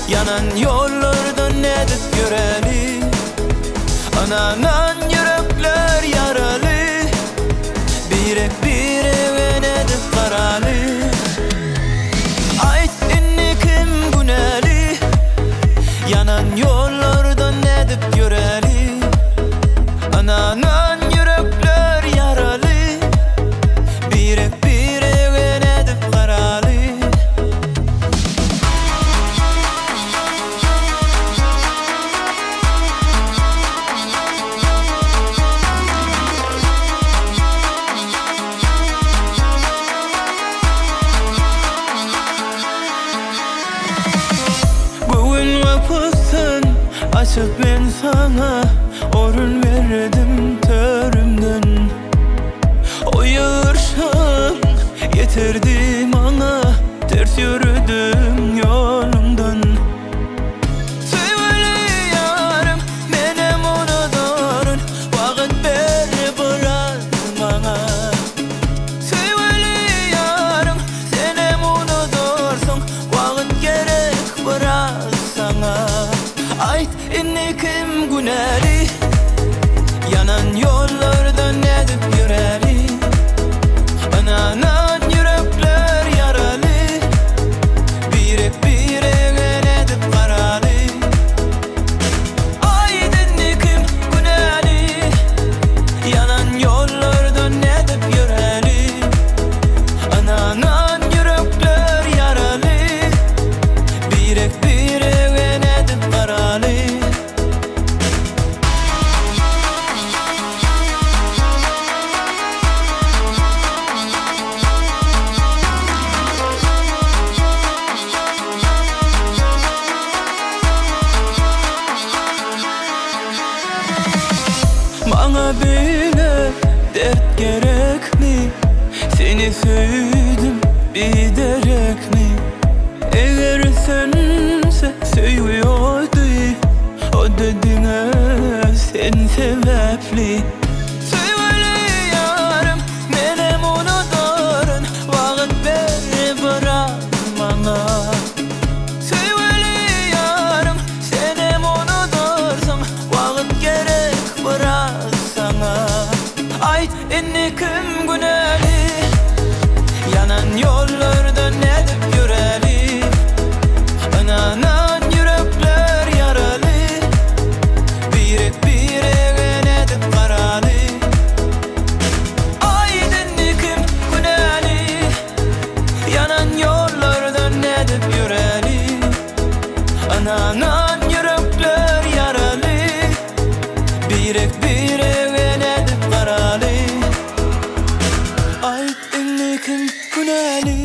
Ýanan ýollardan nädip ýöräli? Ynanan ýürekler ýaraly, Birek-birege nädip garaly? Aýt indi kim günäli? Ýanan ýollardan nädip ýöräli? Ynanan ýürekler ýaraly, Birek-birege nädip garaly? Göwün gapysyn açyp men saňa Orun berdim törümden. Oýurşyň ýetirdi maňa Ters ýöredim ýoluňdan. Söýgüli ýarym menem unudaryn Wagt ber biraz maňa. Söýgüli ýarym senem unudarsyň Wagt gerek biraz saňa. Aýt indi kim günäli? Ýanan ýollardan nädip ýöräli? Ynanan ýürekler ýaraly, Birek-birege nädip garaly? Aýt indi kim günäli? Ýanan ýollardan nädip ýöräli? Ynanan ýürekler ýaraly, Birek-birege nädip garaly? Maňa beýle dert gerekmi? Seni söýdüm biderekmi? Eger sönse söýgi ody, O-da diňe sen sebäpli. Söýgüli ýarym, menem unudaryn, Wagt ber biraz maňa. Söýgüli ýarym, senem unudarsyň, Wagt gerek biraz saňa. Aýt indi kim günäli? Ýanan ýollardan nädip ýöräli? Ynanan ýürekler ýaraly, Birek-birege nädip garaly? Aýt indi kim günäli? Ýanan ýollardan nädip ýöräli? Ynanan ýürekler ýaraly, Birek-birege nädip garaly? Aýt indi kim günäli?